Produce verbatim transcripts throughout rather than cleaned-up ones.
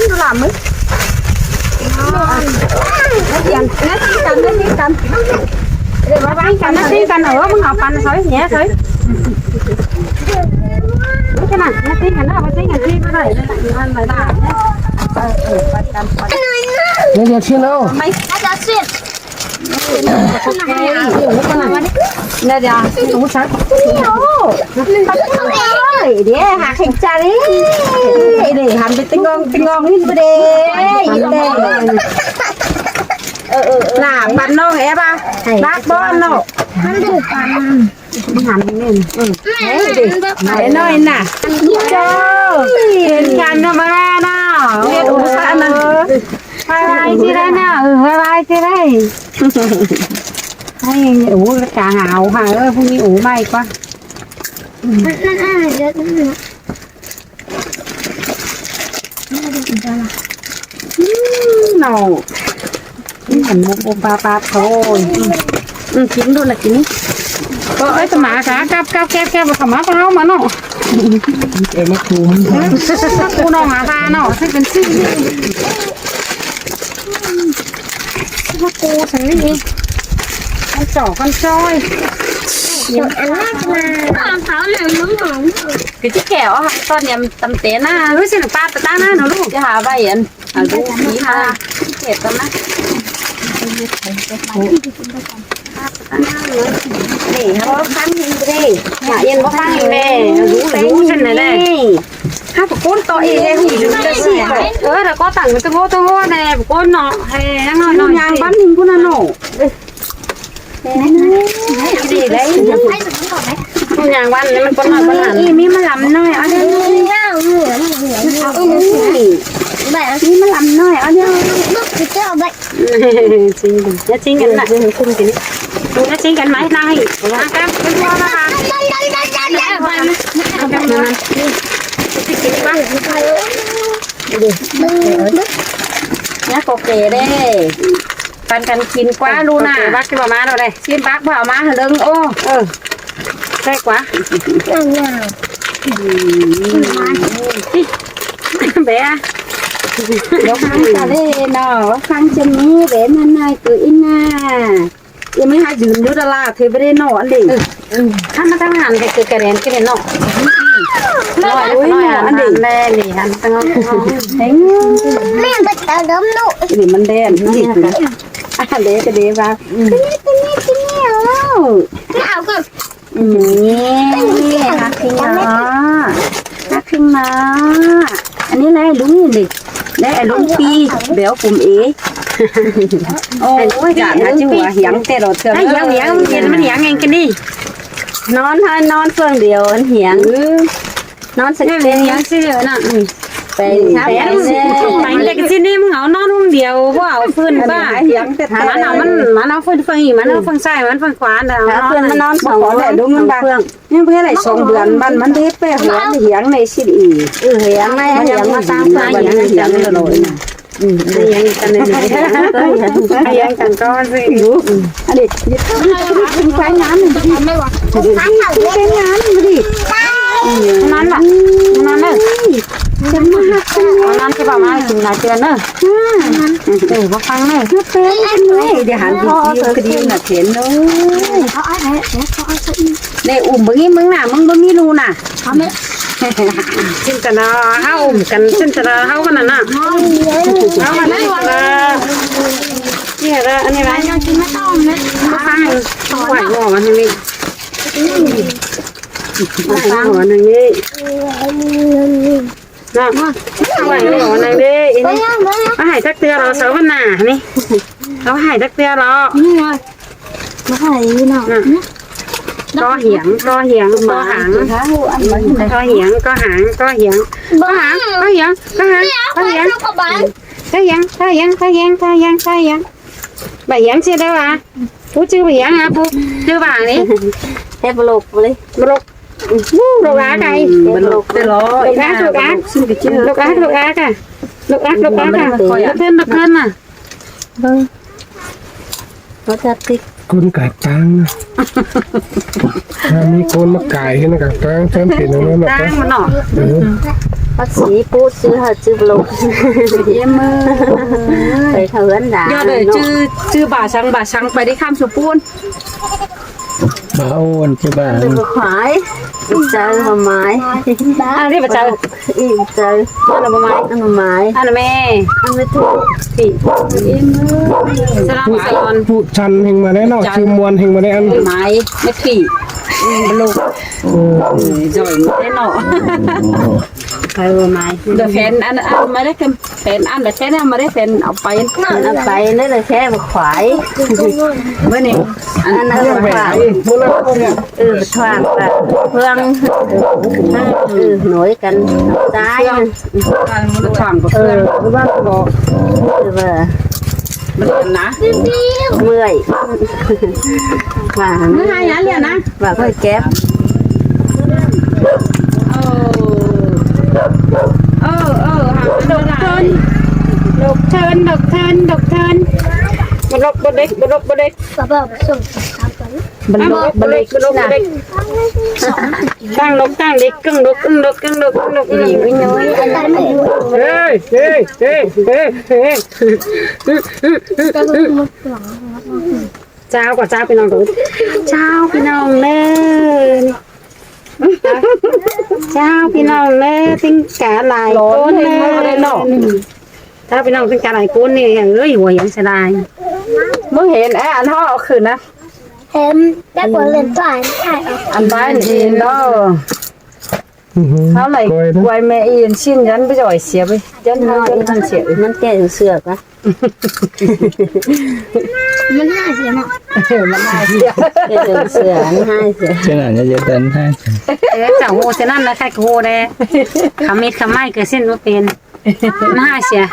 ꞌmắn đu lả mứt. Nó tin căn, nó tin căn, nó tin căn. Để mà bán căn, nó tin căn, ở mưng họp căn sới, nhé sới. Cái này, nó tin căn, nó tin căn, tin căn, nó tin căn. Ờ, ờ, bán căn, bán căn. Để giờ xin đâu? Mày, nó cho xin. Nè, ꞌdẹ, ꞌnụ sáo. Ơi, ꞌdẹ, hák hên chaư đi. Ê, ꞌdẹ, hăn đi, tưng ong, tưng ong, hít bơ đê. Ê, ꞌdẹ. Ờ, ờ, ờ. Lả, bát ꞌnọng, ê, ba. Bát bón ꞌnọng. Hăn đi, bát. Hăn đi. Ừ. Ê, ꞌdẹ. Ê, nói nè. Chào. Hên chaư nó mà ra nè. Hên ủng hộ nè. Bye bye chị đây nè. Ừ, bye bye chị đây. Ai, ủ cả ngào hả, ơ, phung ní ủ may quá. Ừm, nó. Ừm, hẳn một bộ ba ba thôi. Ừm, chín luôn là chín. Có ấy, tao má cá, cắp, cắp, kép, kép, vào khả má tao mà nó. Em mắc cù. Cù nó mà ta nó, sẽ cần xin đi. Mắc cù, sẽ đi. Con chó, con sói. Ăn lát mà. Ăn pháo liều lắm rồi. Cái chiếc kẹo hả? Con niệm tầm té na. Ui, xin ba ta na nó luôn. Chứ hả, ba yên. Hả, cái gì mà. Chiếc kẹo tao na. Để nó kháng đi đây. Mà yên có kháng đi đây. Rú, rú chân này đây. Hả, bà con to ê, em hủy rú chân này. Ơ, là có tặng cái ngô, tôi ngô này, bà con nó. Hay, nó nói, nó nhang bắn hình của nó nổ. Đi đấy. Không nhà văn nên con nói con hẳn. Ê, mi mà lắm nói, ăn đi. Mi mà lắm nói, ăn đi. Chính, nó chính cái này. Nó chính cái máy này. Nó cắm cái đua mà. Nhá, có kể đây. Căn căn chín quá luôn à. Bác cái bà má đâu đây? Xin bác bảo má hả lưng ô. Ừ. Đây quá. Bé. Bác khăn cả đây nó, bác khăn chân ní bé mà này cứ in à. Em mới hai dùm đứa đó là thế bé nó ăn đi. Khăn nó khăn hẳn cái cái cái đèn cái đèn nó. Nói nói ăn đi. Ăn đây đi ăn tao. Mẹ bắt tao đấm nó. Cái này mình đen nó gì. À, để cái để vào. Cái này, cái này, cái này. Cái áo cơ. Ừ, nè, hạt kinh nó. Hạt kinh nó. Ăn đi này, đúng rồi đi. Đấy, đúng phi, béo cùng ý. Ôi, cả hạt chứ hả, hiếng tê rồi thường. Ai, hiếng, hiếng, hiếng, mình hiếng anh cái đi. Non hơi non phương điều ăn hiếng. Ừ. Non sạch sẽ. Ăn xí nè. Ừ. Bánh sáp bánh nè. Bánh cái xí nè, mưng áo non hôm điều, bố áo phươn ba. Ăn hiếng tết. Mà nó, mà nó, mà nó phươn, phươn ý, mà nó phươn sai, mà nó phươn khóa, nó phươn, mà non phươn khóa, đúng không ba? Nhưng bữa này sống bướn, bạn, bạn hết bé hứa thì hiếng này xí đi. Ừ, hiếng này, hiếng mà sang phươn, bạn hiếng rồi. Ừ, hiếng cái này, hiếng cái có gì. Đủ. Ăn đi, đi, đi, đi, cái ngán đi. Cái ngán đi. Ngán à? Ngán à? Ăn ăn ꞌchí ꞌva ꞌmá ꞌchí ꞌnạ ꞌchưa ꞌnớ. Ơ, báu ꞌphắng ꞌnớ. Ơ, ăn ꞌnớ. Đi hẳn đi, đi, đi, đi, nả thiến ꞌnớ. ꞌNị, ủm báu ꞌmí ꞌmứng nả, ꞌmứng báu ꞌmí ꞌlu nả. ꞌChịn ta ꞌnớ, ꞌháu ủm căn, ꞌchịn ta ꞌnớ, ꞌháu căn ꞌnặn nả. ꞌHáu căn ꞌnặn nả. ꞌNị ꞌnớ, ăn ꞌnị ꞌva. Báu ꞌphắng, báu ꞌphắng, báu ꞌphắng ꞌnị. Báu ꞌphắng ꞌnị. ꞌNọ. Ôi, ôi, ôi, ꞌnị đi, ꞌnị. Báu hảư chắc ꞌtưa lo, sau căn nả ꞌnị. Báu hảư chắc ꞌtưa lo. ꞌNị ơi. Báu hảư ꞌnị nả. ꞌNọ. ꞌCo hiếng, ꞌco hiếng, ꞌco háng. ꞌCo hiếng, ꞌco háng, ꞌco hiếng. ꞌCo háng, ꞌco hiếng, ꞌco háng, ꞌco hiếng. ꞌCo hiếng, ꞌco hiếng, ꞌco hiếng, ꞌco hiếng, ꞌco hiếng. Bả hiếng ꞌchí đaư ꞌva? Pú ꞌchư bả hiếng hả pú? ꞌCư bả ꞌnị. Thế bả lộc đi. Bả lộc. Ú, lộc ác ai. Bả lộc. Lộc ác, lộc ác. Lộc ác, lộc ác à. Lộc ác, lộc ác à. Lộc ơn, lộc ơn à. Báu chắc ꞌtị. ꞌCốn cải ꞌtáng ꞌnớ. ꞌMí ꞌcốn ꞌmá cải ꞌhướn cải ꞌtáng, ꞌchớ pên ꞌnặn ꞌnớ. ꞌTáng ꞌmắn ꞌnọ. Bác sĩ pú ꞌchư hả ꞌchư bả lộc. Em ơi. Phải thảo ꞌhướn đá. Dú đảy ꞌnọ. ꞌChư, ꞌchư bả săng, bả săng, phải đi khám số pôn. Bả ôn ꞌchư bả. Đi bả khoái. Đi chaư hả mai. À, đi bả chaư. Đi bả chaư. Ăn bả mai. Ăn bả mai. Ăn bả ꞌme. Ăn bả thu. Pị. Salon, salon. Pú chăn ꞌhịn ꞌmá đé ꞌnọ, ꞌchư ꞌmuôn ꞌhịn ꞌmá đé ăn. Mai, ꞌmá pị. Bả lộc. Ôi, giỏi thế nọ. Phải bả mai. Đa phén ăn, ăn ꞌmá đé khen. Phén ăn đa phén ăn ꞌmá đé phén au pay. Ăn au pay ꞌnớ đa phén bả khoái. Báu ꞌnị. Ăn ăn bả khoái. Ừ, bả thoảng bả hương. Ừ, nối căn dai. Bả thoảng bả hương. Ừ, bả. Bả hương ꞌnạ. Mười. Bả. Mười hai nhá liền á. Bả ꞌcọ kép. Ơ. Ơ, ơ, hả, độc thân. Độc thân, độc thân, độc thân. Bả lộc, bả đếc, bả lộc, bả đếc. Bả lộc, bả đếc, bả lộc, bả đếc. Căng độc, căng đếc, căng độc, căng độc, căng độc, căng độc, căng độc. Ê, ê, ê, ê, ê. Chào ꞌcọ, chào ꞌpi ꞌnọng ꞌnớ. Chào ꞌpi ꞌnọng ꞌnớ. Chào ꞌpi ꞌnọng ꞌnớ, ꞌtếng cá lai ꞌcốn ꞌnớ. Chào ꞌpi ꞌnọng, ꞌtếng cá lai ꞌcốn ꞌnị, ơi, hua hiếng sia lai. Báu hên, ê, ăn ꞌháu au khửn ꞌnớ. Hên, đảy báu lên thoại, thoại. Ăn bái ꞌnị ꞌnớ. Ư hứ. ꞌHáu đảy quay ꞌmé in ꞌsịn dán báu giỏi sia báu. Dán ꞌháu dán sia. ꞌMắn kẻ sửa ꞌquá. ꞌMắn ꞌhại sia ꞌnọ. ꞌMắn ꞌhại sia. Kẻ sửa ꞌmắn ꞌhại sia. Chứ là nó dễ tên ꞌhại sia. Ê, chả hồ sia ꞌnặn ꞌnớ, khay ꞌcọ hồ đé. Khắm mít khắm ꞌmạy ꞌcọ ꞌsịn báu pên. ꞌMắn ꞌhại sia.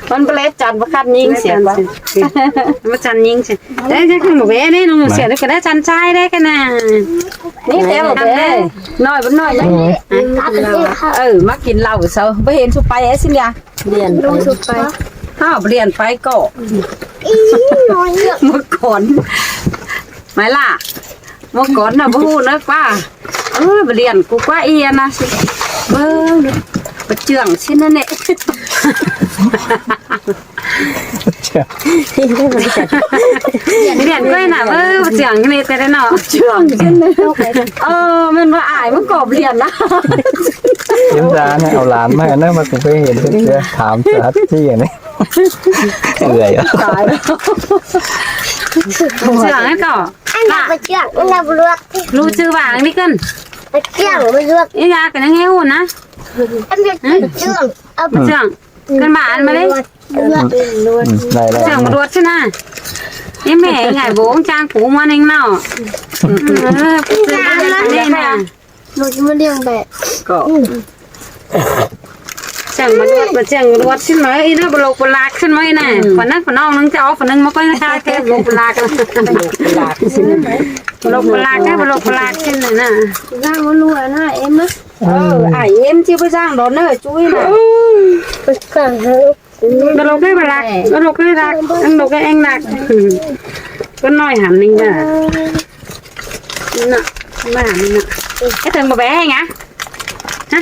ꞌMắn báu lết chăn báu khắt ꞌnhính sia ꞌquá. Báu chăn ꞌnhính sia. Đé, đé, không báu bé đé, ꞌnọng sia, đé, ꞌcọ đé chăn ꞌchái đé, ꞌcọ ꞌnạ. ꞌNị té báu bé. ꞌNọi, báu ꞌnọi ꞌnị. Ơ, ꞌmá kin ꞌlau sau. Báu hên sú pay é ꞌsịn ꞌnịa. Điên. Lông sú pay. Hả, điên pay ꞌcọ. ꞌMá cón. Mai ꞌlạ. ꞌMá cón ꞌnạ báu ꞌhụ ꞌnớ ꞌquá. Ơ, bả điên cu ꞌquá ꞌnị ꞌnạ. Báu, bả ꞌchương ꞌsịn ꞌnớ ꞌnị. Điên ꞌquá ꞌnạ, báu, bả ꞌchương ꞌnị té ꞌnọ. ꞌChương ꞌnị. Ơ, ꞌmen báu ai ꞌmá ꞌcọ điên ꞌnạ. Chiếm ra ꞌnị, au lan ꞌmá ꞌnớ ꞌmá cũng phải hên ꞌsứa, thám ꞌsứa hắt ꞌchí ꞌnị. Ưới. Bả ꞌchương ꞌnị ꞌcọ. Ăn ꞌnạ bả ꞌchương, ăn ꞌnạ bả luột. ꞌLụk ꞌchư bả ꞌnị ꞌcợn. Bả ꞌchương bả luột. Ê, ya, ꞌcọ ꞌnhắng ꞌhụ ꞌnạ. Ăn bả ꞌchương. Bả ꞌchương. ꞌCợn bả ăn ꞌmá đé. Luột. Luột. Ừ, đây, đây. ꞌChương bả luột ꞌsịn ꞌnạ. Ê, ꞌmẹ, ngại bố ông chang cú ꞌmuôn ꞌnịnh ꞌnọ. Ừ, ꞌchương ăn ꞌnị ꞌnạ. Luột ꞌmá điên bả. ꞌCọ. ꞌChương bả luột, bả ꞌchương bả luột ꞌsịn ꞌmá, ꞌnị ꞌnạ, bả lộc bả lag ꞌsịn ꞌmá ꞌnị ꞌnạ. Phần ꞌnặn, phần ꞌnọng ꞌnưng ꞌchọ, phần ꞌnưng ꞌmá ꞌcọ ꞌnhắng ꞌchọ kẻ bả lộc bả lag. Bả lộc bả lag ꞌnạ, bả lộc bả lag ꞌsịn ꞌnạ. Rang ꞌmá ꞌlụa ꞌnạ, em ꞌmá. Ơ, ai em ꞌchí báu rang đón ꞌnớ, ꞌchu ꞌnị. Bả lộc đé bả lag, bả lộc đé lag, ăn lộc đé eng lag. Con ꞌnọi hẳn ꞌnịnh ꞌnạ. ꞌNạ, ꞌmá hẳn ꞌnịnh ꞌnạ. Cái thằng mà bé hên hả? Hả?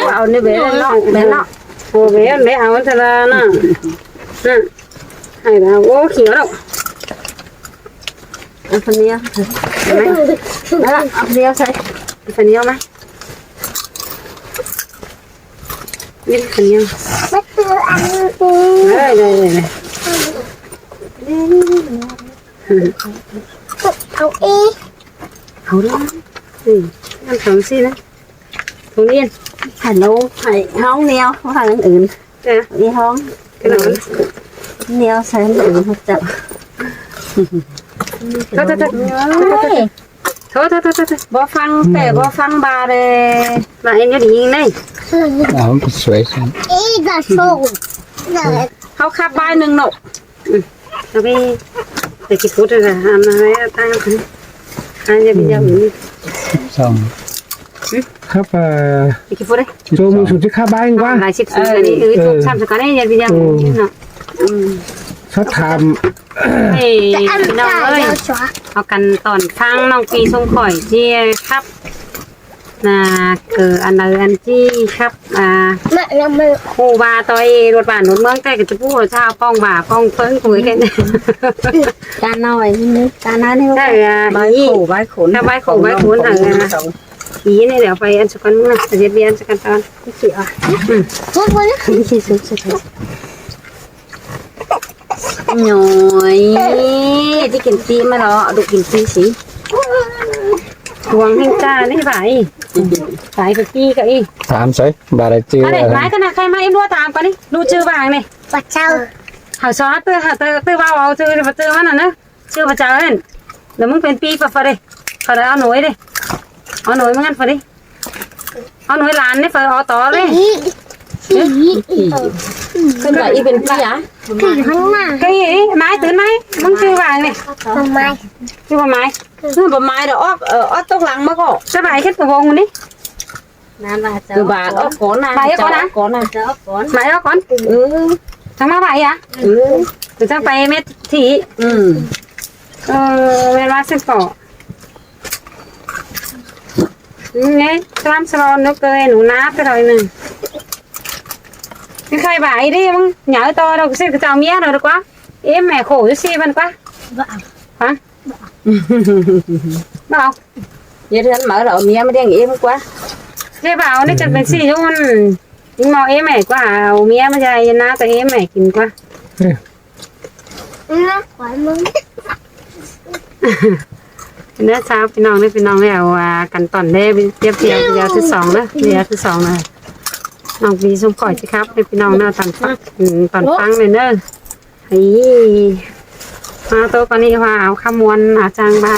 Au ꞌnị bě ꞌnọ, bě ꞌnọ. Ô, bě, bě au ꞌnị ꞌtẹ ꞌla ꞌnọ. ꞌNọ. Ai, au, ô, khiêu đaư. Ăn phần ꞌnị. Ăn phần ꞌnị ꞌsái. Ăn phần ꞌnị ꞌmá. Ăn phần ꞌnị. Bắt tôi ăn. Đây, đây, đây, đây. Au ꞌnị. Au ꞌnị. Ừ, ăn phần ꞌsị ꞌnớ. Thú niên. Phải nấu, phải hóng neo, không phải ăn ứn. Đi hóng. Cái nào? Neo sẽ ăn ứn hấp dẫn. Thôi, thôi, thôi. Thôi, thôi, thôi, thôi, thôi. Báu ꞌphắng, ꞌtẹ báu ꞌphắng ꞌva đê. Bà em nhớ đi nhìn đây. Áo cái suối xem. Ý là sổ. Háo khắp bái nưng nộ. Ừ. Tapi, để cái phút rồi là ăn, ăn, ăn, ăn, ăn, ăn, ăn. Xong. Khắp, à, cái phút đấy. Rồi, mình xuống chứ khắp bái quá. Lại xịt xịt cái đi, ừ, ừ. Chụp xăm cho cái này, giờ video. Ừ. Nó. Ừ. Sắp tham. Ê, ăn nó cả ơi. Nó chó. Háo căn tỏn ꞌphắng ꞌnọng pi sông khỏi chia khắp. ꞌNa, ꞌcọ ăn đaư ăn ꞌchí khắp, à, ꞌmá, ꞌmá. Khu ba ꞌtoi ꞌluột bản ꞌluột ꞌmướng ꞌtẹ ꞌcọ ꞌchí pú ꞌchá ꞌpóng bả ꞌpóng ꞌphớng ꞌcọ ꞌmới ken. Cá nói, cá nói ꞌnị. Đấy, à, bái khổ, bái khổ. Cá bái khổ, bái khổ, khổ thẳng, à. Khổ. Ý ꞌnị đéo phải ăn súc ăn ꞌnạ, ăn súc ăn tỏn. Chị à. Ừ. Chị, chị, chị, chị. Nhôi, ꞌchí kin ꞌpi ꞌmá lo, đu kin ꞌpi sí. Huang ꞌhêng ꞌchá ꞌnị bái. Bái ꞌcọ ꞌpi ꞌcọ ꞌnị. Tham ꞌsái, bái đaư ꞌchư. Cái này, bái cái này, khai ꞌmá em đua tham con đi. Đu ꞌchư bái ꞌnị. Bà Châu. Hảo xóa tư, hảo tư, tư bao hảo ꞌchư, bà ꞌchư ꞌmá ꞌnặn ꞌnớ. ꞌChư Bà Châu hên. Đa ꞌmứng pên ꞌpi ꞌpá ꞌva đê. Khỏi đaư au nối đê. Au nối ꞌmá ngăn ꞌpá đê. Au nối lan ꞌnị ꞌpá au tó đê. Ý, ý, ý. Khửn ꞌva ꞌnị pên ꞌpi à? Cái gì? Mai tứn mai. ꞌMứng ꞌchư bái ꞌnị. Bả mai. ꞌChư bả mai. ꞌChư bả mai đa ók, ờ, ók tốc lăng ꞌmá ꞌcọ. Cái bái khít bả vông ꞌnị. Bái ók cón à? Bái ók cón à? Bái ók cón à? Bái ók cón. Ừ. Chắng ꞌmá bái à? Ừ. Tứ chắng pay mết thị. Ừ. Ờ, mết bái sên pọ. Nghe, tlam salon nó cơ nụ ná cái rồi nè. Cái khai bái đi, ꞌmứng nhớ to đâu, cái xịt cái chào mía rồi được quá. Em mẹ khổ chứ si văn quá. Vâng. Hả? Bảo. Giờ thì ăn mớ là ôm mía mới đen êm quá. Thế bảo nên chặt bánh xì luôn. Ính mau êm mẻ quá, ôm mía mới ra, yên ná tao êm mẻ kín quá. Ừ. Nó quá mừng. Nó sao, ꞌpi ꞌnọng ꞌnị, ꞌpi ꞌnọng ꞌnị, à, căn tỏn đê, tiếp theo video thứ sóng đó, video thứ sóng này. ꞌNọng pi sông khỏi ꞌchí khắp, ꞌpi ꞌnọng ꞌnị, tỏn ꞌphắng, ừ, tỏn ꞌphắng này nữa. Ý. Hoa tô con đi hoa áo khăm muôn áo trang ba.